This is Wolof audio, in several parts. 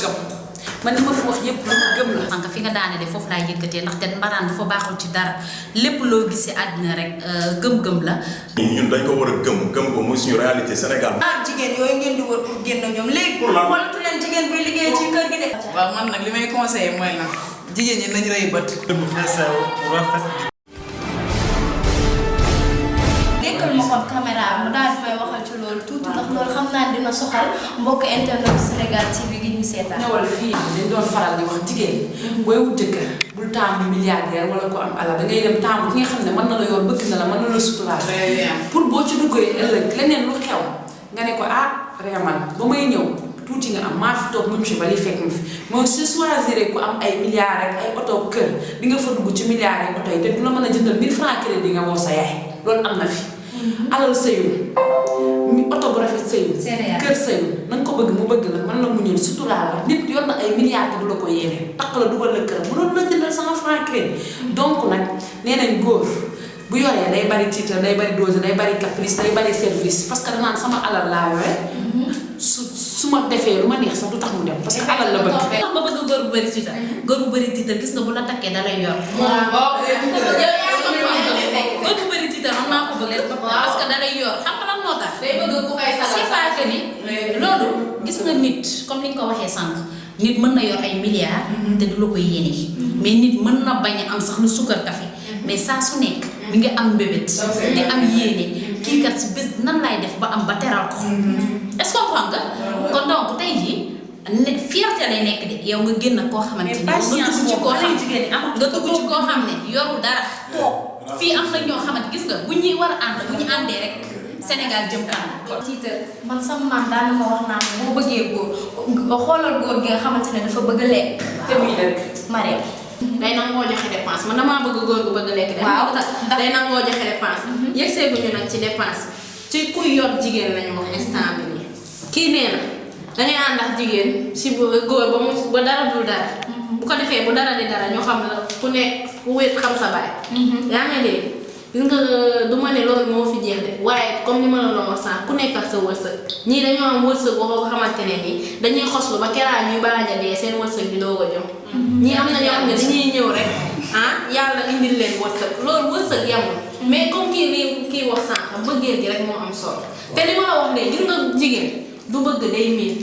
gëm man li ma fi wax yëpp lu ma gëm la. sànq fi nga daane de foofu laay yëkkatee ndaxte mbaraan dafa baaxul ci dara lépp loo gis ci àddina rek gëm-gëm la. ñun dañ ko war a gëm ko muy suñu réalité Sénégal. jigéen yooyu ngeen di wër pour génn ñoom léegi. xoolatu leen jigéen buy liggéey ci kër gi de. waaw man nag li may conseillé mooy nag jigéen ñi nañ rëy bët. dékkal ma kon caméra mu daal di may waxal ci loolu tuuti ndax loolu xam naa dina soxal mbokk internet Sénégal TV gi ñu seetaan. ñëwal fii dañ doon faral di wax jigéen booy wut jëkkër bul taamu milliardaire wala ko am alal da ngay dem taamu ki nga xam ne mën na la yor bëgg na la mën na la suturaal. pour boo ci duggee ëllëg leneen lu xew nga ne ko ah réemal ba may ñëw tuuti nga am maa fi toog muñ fi ba li fekk mu fi mooy su choisir ku am ay milliards rek ay oto kër di nga fa dugg ci milliards rek oto yi te du la mën a jëndal 1000 francs crédit nga woo sa yaay loolu am na fi. alal sëyul mi oto bu rafet sëyul kër sëyul na nga ko bëgg mu bëgg la mën na mu ñëw suturaal la nit yor na ay milliards te du la ko yéene takk la dugal la kër mënoon la jëndal 100 francs crédit donc nag nee nañ góor bu yoree day bari titre day bari dose day bari caprice day bari service parce que danaan sama alal laa yore su ma defee lu ma neex sax du tax mu dem parce que alal la bëgg. tax ma bëgg góor bu bëri titre góor bu bëri titre gis nga bu la takkee da lay yor. góor bu bëri titre man maa ko bëgg parce que da lay yor xam nga lan moo tax. day bëgg ku koy sagal c'est pas que ni loolu gis nga nit comme ni nga ko waxee sànq nit mën na yor ay milliards. te du la koy yéene. mais nit mën na bañ a am sax lu sukkar café mais saa su nekk mi ngi am mbébét di am yéene kii kat si bés nan lay def ba am ba teral ko. est-ce que comprends nga. kon donc tey jii ne fierté lay nekk de yow nga génn koo xamante ni nga dugg ci koo xam nga dugg ci koo xam ne yorul dara toog fii am na ñoo xamante gis nga bu ñuy war a ànd bu ñu àndee rek Sénégal jëm kanam. titre man sama maam daan na ma wax naan boo bëggee góor xoolal góor gi nga xamante ne dafa bëgg a lekk. te muy dëkk Mariam. day nangoo joxe dépense man damaa bëgg góor gu bëgg lekk de. waaw day nangoo joxe dépense. yegsee bu ñu nag ci dépense ci kuy yor jigéen lañu wax instant bi nii kii nee na dangay ànd ak jigéen si góor ba mu ba dara dul dara. bu ko defee bu dara di dara ñoo xam ne ku nekk ku wéet xam sa baay. yaa ngi dégg gis nga du ma ne loolu moo fi jeex de waaye comme ni ma la doon wax sànq ku nekk ak sa wërsëg ñii dañoo am wërsëg boo xamante ne nii dañuy xoslu ba keraa ñuy baaj a dee seen wërsëg bi doog a jëm. ñii am na ñoo xam ne dañuy ñëw rek ah yàlla indil leen wërsëg loolu wërsëg yamul mais comme kii wax sànq bëggeel gi rek moo am solo te li ma la wax léegi gis nga jigéen du bëgg day miin.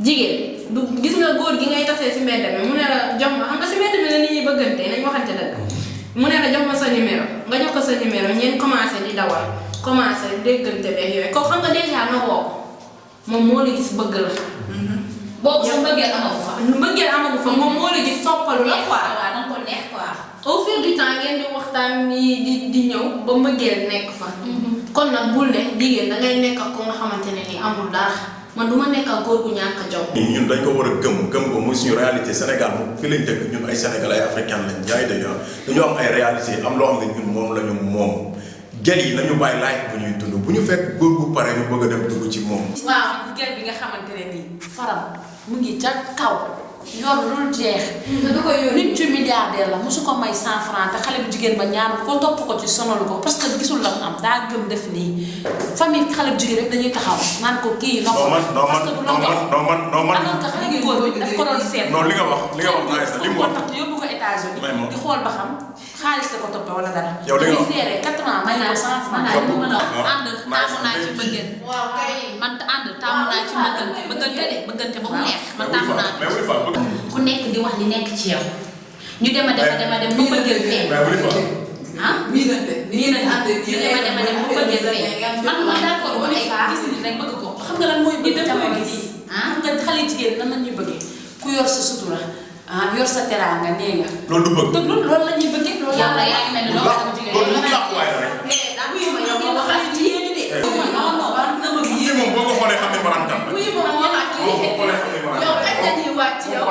jigéen du gis nga góor gi ngay tasee si mbedd mi mu ne la jox ma xam nga si mbedd mi la nit ñi bëggante nañ waxante dëgg mu ne la jox ma sa numéro nga jox ko sa numéro ngeen commencé di dawal commencé déggante beeg yooyu ko xam nga dèjà na woo moom moo la gis bëgg la. boobu sa mbëggeel amagu fa. mbëggeel amagu fa moom moo la gis soppalu la quoi. waaw da nga ko neex quoi. au fil du temps ngeen di waxtaan yi di ñëw ba mbëggeel nekk fa. kon nag bul ne jigéen dangay nekk ak ko nga xamante ne ni amul dara man du ma nekk ak góor gu ñàkk a jom. ñun dañ ko war a gëm ko muy suñu réalité Sénégal moom fi lañ dëkk ñun ay sénégalais ay africain lañ jaay dañoo am ay réalité am loo xam ne ñun moom la ñu moom gel yi nañu bàyyi laaj bu ñuy dund bu ñu fekk góor gu pare ñu bëgg a dem dugg ci moom. waaw jigéen bi nga xamante ne nii faram mu ngi ca kaw yor lul jeex. te du ko yónni nit ci milliardaire la mosu ko may 100 francs te xale bu jigéen ba ñaanu ko topp ko ci sonalu ko parce que gisul la mu am daa gëm def nii famille xale bu jigéen rek dañuy taxaw naan ko kii. non man alors que xale bu góor bi daf ko doon seet. non li nga wax naa li mu wax yóbbu ko États-Unis di xool ba xam xaalis la ko toppee wala dara. yow li nga wax 4 ans may naa 100 francs. ànd taamu naa ci bëggeel. waaw kay. man ànd taamu naa ci bëggante ba mu neex man taamu naa ku nekk di wax li nekk ci yow ñu dem ba bëggeel fee ah nii nañ ñu dem ba bëggeel fee man d'accord ba ay gis ni rek bëgg ko xam nga lan mooy bëgg jamono gis xam nga xale jigéen nan la ñuy bëggee ku yor sa sutura yor sa teraanga nee nga loolu du bëgg te loolu la ñuy bëggee loolu yàlla yaa ngi mel ni loolu sama jigéen loolu du làq waaye rek moom boo ko xoolee xam ne barantam la yow kañ la ñuy wàcc yow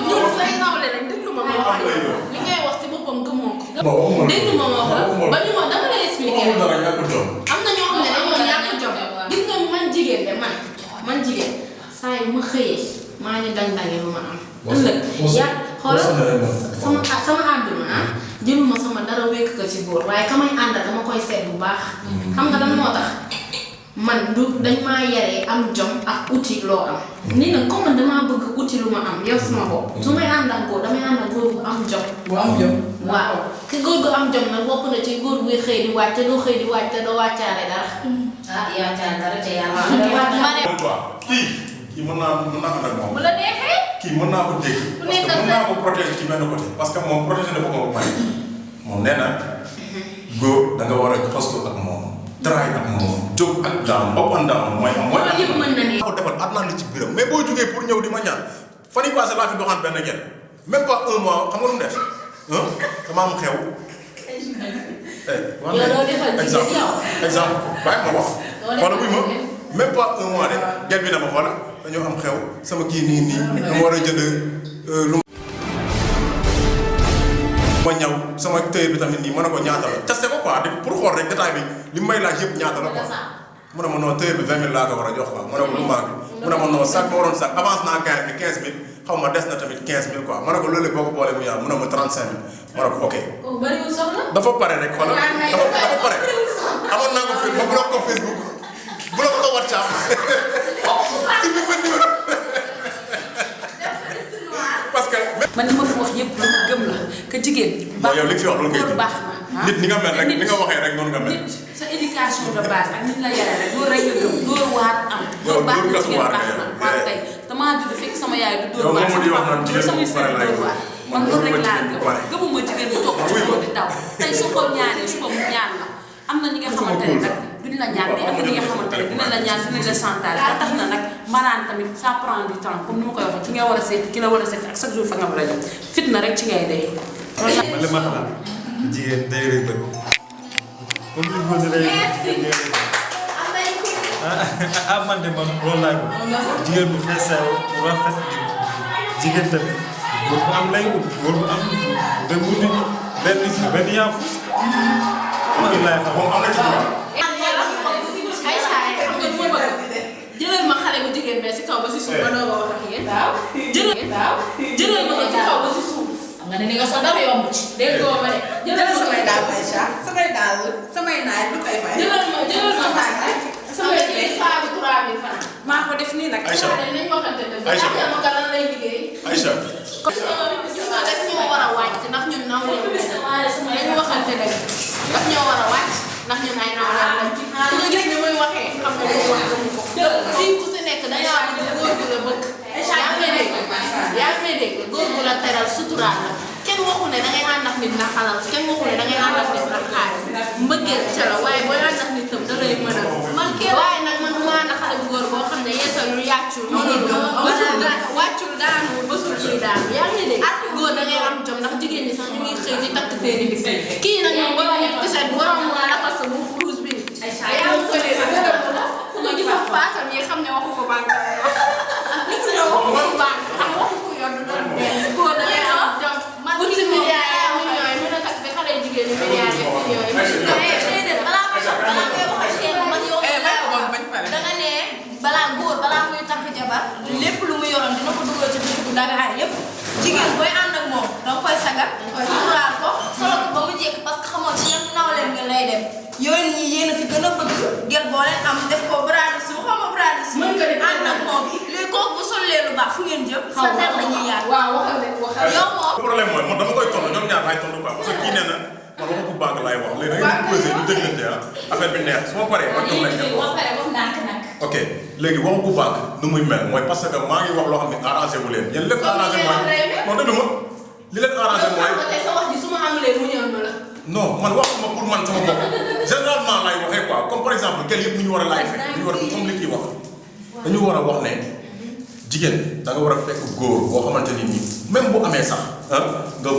ñun say nawle lañ déglu ma wax li ngay wax ci boppam gëmoo ko déglu ma wax la ba ñu ma dama lay expliquer am na ñoo xam ne dañoo ñàkk jom gis nga man jigéen de man jigéen saa yu ma xëyee maa ngi dang-dangi lu ma am ëllëg yaa xoolal sama àdduna jëluma sama dara wékk ko ci góor waaye ka may àndal dama koy seet bu baax xam nga lan moo tax man du dañ maa yaree am jom ak uti loo am. nii nag comme man damaa bëgg uti lu ma am yow sama bopp. su may ànd ak góor damay ànd ak góor bu am jom. bu am jom. waaw te góor gu am jom nag bokk na ci góor buy xëy di wàcc te doo xëy di wàcc te doo wàccaale dara. ah yaa caa dara te yaa kii mën naa ànd ak moom. bu la neexee. kii mën naa ko dégg. parce que mën naa ko protéger ci benn côté. parce que moom protéger na boppam ba pare. moom nee na góor da nga war a xostu ak moom. try ak moom jóg ak down up and down mooy am. mooy loolu yëpp mën na ne. ko defal at naa li ci biiram mais boo jógee pour ñëw di ma ñaan fan yii passé laa fi doxaan benn genn même pas un mois xam nga lu mu def dama am xew. yow doo defal jigéen yow. exemple bàyyi ma wax. xoolal buy ma même pas un mois de genn bi dama xoolal dañoo am xew sama kii nii dama war a jënd lu ma ñaw sama tëyër bi tamit nii mën na ko ñaata la testé ko quoi pour xool rek détail bi li may laaj yëpp ñaata la quoi. mu ne ma non tëyër bi 20 000 laa ko war a jox quoi mu ne ko lu maag mu ne ma non sac ma waroon sac avance naa gars bi 15 000 xaw ma des na tamit 15 000 quoi ma ne ko loolu boo ko boolee mu yaar mu ne ma 35 000 ma ne ko ok. kooku bëriwul soxla. dafa pare rek xoolal dafa pare amoon naa ko fi ma bloqué ko Facebook bloqué ko WhatsApp si bi ma numéro parce que. man li ma fi wax yëpp lu ma gëm la que jigéen. baax yow li fi wax loolu ngay góor baax na. nit ni nga mel rek ni nga waxee rek noonu nga mel. nit sa éducation de base ak nit la yaree rek loolu rek nga gëm dóor waar am. yow baax dóor na gas jigéen waar baax na waaw tey damaa judd fekk sama yaay du dóor waar. yow moom di wax naan jigéen bu pare laay waar man loolu rek laa gëm gëmuma jigéen bu toog ci kaw di daw tey su ko ñaanee suba mu ñaan la am na ñi nga xamante ne nag duñ la ñaan mais am na ñi nga xamante ne dinañ la ñaan dinañ la santaale ba tax na nag maraan tamit ça prend du temps comme ni ma koy waxee ki nga war a seet ki la war a seet ak chaque jour fa nga war a jëm fit na rek ci ngay dee. man li ma xalaat jigéen day rëy bët comme li góor day ah man de man loolu laay ko jigéen bu xeesal bu rafet jigéen tamit góor bu am lay ut góor bu am benn wuti benn yaafus loolu laay xam moom am na ci droit. ay saa yi xam nga lu ma bëgg jëlal ma xale bu jigéen bee si kaw ba si suuf ba doog a wax ak yéen. jëlal ma ko si kaw ba si suuf. xam nga ne ni nga so dara yomb ci. dégg nga ma de jëlal samay daal Aïcha samay daal samay naaj lu koy fay. jëlal ma samay faa bi 3000 francs. maa ko def nii nag. Aïcha nañ waxante dëgg. Aïcha ma ka lan lay liggéey. Aïcha. daf ñoo war a wàcc ndax ñun naw leen dañu waxante dëgg daf ñoo war a wàcc ndax ñun ay naw leen lañ nga gis ni muy waxee xam nga lu wax fii ku si nekk dangaa bëgg góor gu la bëgg yaa ngi may dégg góor gu la teral suturaal la kenn waxu ne dangay ànd ak nit ndax xalal kenn waxu ne dangay ànd ak nit ndax xaalis mbëggeel ca la waaye booy ànd ak nit tam da lay mën a waaye nag man du ma ànd ak xale bu góor boo xam ne yeesalul yàccul wàccul daanuwul bësul kii daanu yaa ngi dégg góor da ngay am jom ndax jigéen ñi sax ñu ngi xëy di takk seeni bis kii nag moom borom tiset borom lakas bu rouge bi yaa ngi ko dee fu nga gis faasam yi xam ne waxu ko banque gis nga waxu ko banque xam waxu ko yor du doon góor da ngay am jom ut si milliards yi millions yi mën a takk fi xale jigéen ñi milliards yi millions yi balaa ngay wax ak kenn man yow da nga ne balaa muy takk jabar lépp lu mu yoroon dina ko dugal ci biir bu Dakar yépp jigéen booy ànd ak moom danga koy sagal suturaal ko solo ko ba mu jekk parce que xamoo ci yan nawleen nga lay dem yooyu ñi yéen a fi gën a bëgg gel boo leen am def ko bras de sou xaw ma bras de sou ànd ak moom léegi kooku bu solee lu baax fu ngeen jëm sa der la ñuy yaat yow moom problème mooy man dama koy tontu ñoom ñaar laay tontu quoi parce que kii nee na man waxu ko banque laay wax léegi da ngeen di posé ñu déglante affaire bi neex su ma paree ma jox leen ok léegi waxu ko banque nu muy mel mooy parce que maa ngi wax loo xam ne arrangé wu leen yéen lépp arrangé mooy non déglu ma li leen arrangé mooy sa wax ji su ma amulee mu ñëw ma la non man waxuma pour man sama bopp généralement laay waxee quoi comme par exemple quel yëpp ñu war a laay fekk ñu war a comme li kii wax dañu war a wax ne jigéen da nga war a fekk góor boo xamante ni nii même bu amee sax nga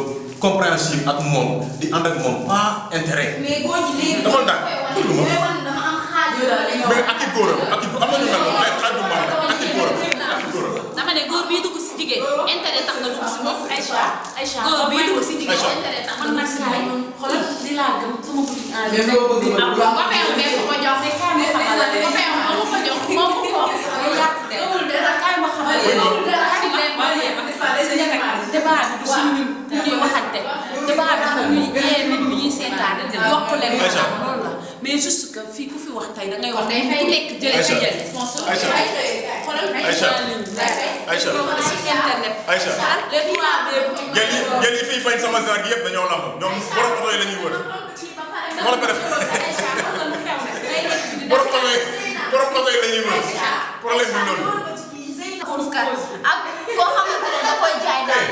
compréhensive ak moom di ànd ak moom pas intérêt. mais góor ji léegi dafa ndànk déglu ma dama am xaalis mais ak i góoram ak i am na ñu mel noonu ay xaaj bu mag ak i góoram ak i góoram. dama ne góor bii dugg si jigéen intérêt tax na dugg si bopp. Aïcha góor bii dugg si jigéen intérêt tax na dugg si bopp. xoolal li laa gëm sama boutique en ligne. mais boo bëgg am ko peew bee ko ko jox. ko peew moo ko jox moo ko ko. kaay ma xamal débat bi du suñu ñuy waxante débat bi moom ñuy yee nit ñi ñuy seetaan yokk leen loolu la mais c'est juste que fii ku fi wax tey da ngay wax day ku nekk jëlee sa jël. Aïcha xoolal Aïcha Aïcha si internet. Aïcha les trois jël yi fii fañ sama genre gi yëpp dañoo lamb ñoom borom oto yi la ñuy wër wala ko def borom oto yi la ñuy wër problème bi loolu. ak koo xamante ne da koy jaay daal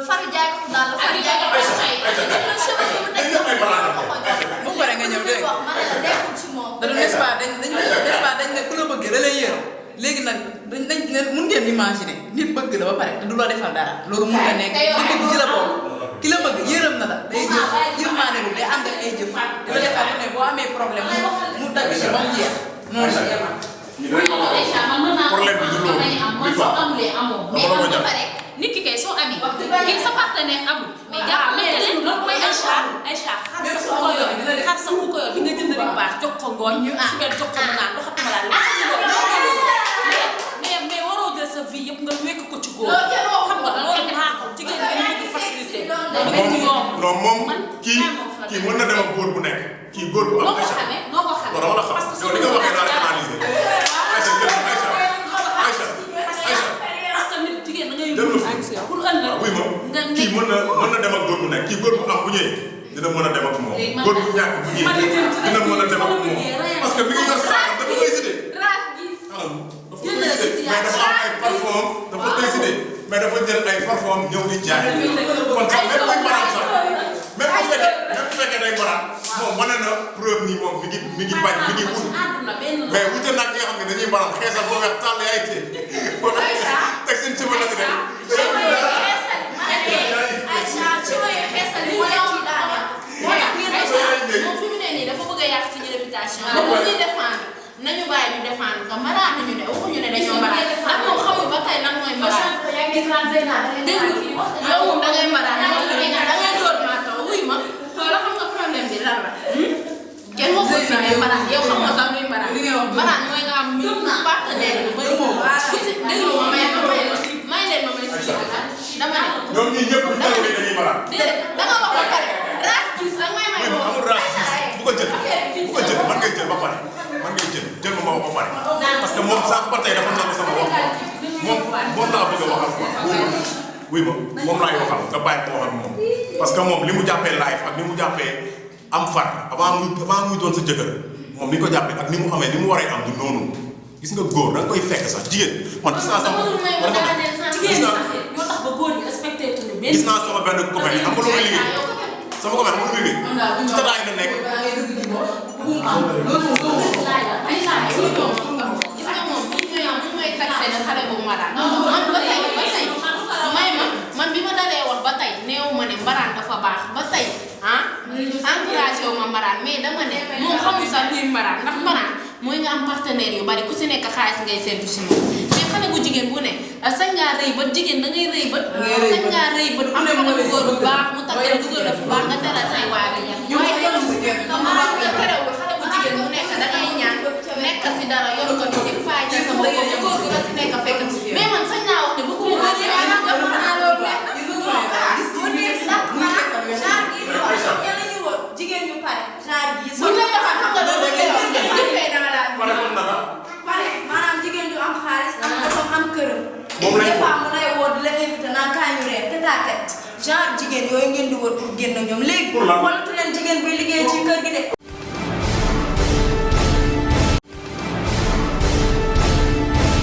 faru jaay ko daal la faru jaay ko bu paree nga ñëw dégg da du n'est-ce pas dañ ne ku la bëgg da lay yërëm léegi nag dañ mun ngeen imaginer nit bëgg la ba pare te du la defal dara loolu mun nga nekk di bëgg ci la bokk ki la bëgg yërëm na la day jëf yërmaane lu day ànd ak ay jëf di la defal lu ne boo amee problème mu dagg ci ba mu jeex noonu problème bi du loolu man soo amulee amoo mais am ba pare nit ki kay soo amee kii sa partenaire amul mais jàpp mais loolu mooy Aïcha xar sax ku ko yor di nga jënd rek baax jox ko ngooñ ñu suber jox ko mu naan waxatuma laa mais waroo jël sa vie yëpp nga wekk ko ci góor xam nga loolu baaxul jigéen ñi dañu bëgg facilité non moom kii mën na dem ak góor bu nekk kii góor bu am Aïcha noo ko xamee dama la xam yow li nga waxee naa la analyser Aïcha parce que nit jigéen da ngay déglu pour ëllëg oui moom kii mën na dem ak góor bu nekk kii góor bu am bu ñëwee dina mën a dem ak moom góor bu ñàkk bu ñëwee dina mën a dem ak moom parce que mi ngi yor saako dafa hésité mais dafa am ay parfum dafa hésité mais dafa jël ay parfum ñëw di jaay kon sax même buy maraam sax même bu fekkee day maraam moom wane na preuve ni moom mi ngi bañ mi ngi wut mais wute nag ñi nga xam ne dañuy maraam xeesal boo weex tàll yaay tee kon teg seen cëba nag rek moom fi mu ne nii dafa bëgg a yàq suñu réputation dafa ñuy défendre nañu bàyyi ñu défendre que mbaraan nañu ne waxuñu ne dañoo mbaraan ndax moom xamul ba tey lan mooy mbaraan dégg yow moom da ngay mbaraan da ngay door maa taw wuy ma loolu xam nga problème bi lan la kenn waxul fi ne mbaraan yow xam nga sax luy mbaraan mbaraan mooy nga am mi partenaire bu bëri dégg ma may leen ma may si dama ne ñoom ñii ñëpp bu tawee dañuy maraam da nga wax ba pare raas gis da ngay may amul raas bu ko jël man ngay jël ba pare man ngay jël ma wax ba pare parce que moom sax ba tey dafa nangu sama wax moom laa bëgg a waxal quoi wuy ma moom laay waxal nga bàyyi ko wax ak moom parce que moom li mu jàppee live ak ni mu jàppee am far avant muy doon sa jëkkër moom ni ko jàppee ak ni mu amee ni mu waree am du noonu gis nga góor da nga koy fekk sax jigéen man gis naa sama gis naa sama benn copain xam nga lu may liggéey sama copain xam nga lu muy liggéey ci tataay la nekk gis nga moom bu may taxé na xale bu mbaraan man ba tey may man bi ma dalee wax ba tey néew ma ne mbaraan dafa baax ba tey encouragé wu ma mbaraan mais dama ne moom xamul sax luy mbaraan ndax mbaraan mooy nga am partenaire yu bari ku si nekk xaalis ngay seetu si moom mais xale bu jigéen bu ne sañ ngaa rëy bët jigéen da ngay rëy bët sañ ngaa rëy bët am xale bu góor bu baax mu tax la dugal la fu baax nga teral say waari waaye terewul xale bu jigéen bu nekk da ngay ñaan nekk si dara yor ko ni si faay ci sa bopp bu góor gi nga si nekk fekk mais man sañ naa wax ne bu ko mu wër yaa nga xam naa loolu jigéen ñu pare genre gi bu lay defal xam nga loolu defee danga daal maanaam jigéen ju am xaalis am otom am këram des fois mu lay woo di la invité naan kaa ñu reer tête à tête genre jigéen yooyu ngeen di wër pour génn ñoom léegi xoolatu leen jigéen bi liggéey ci kër gi de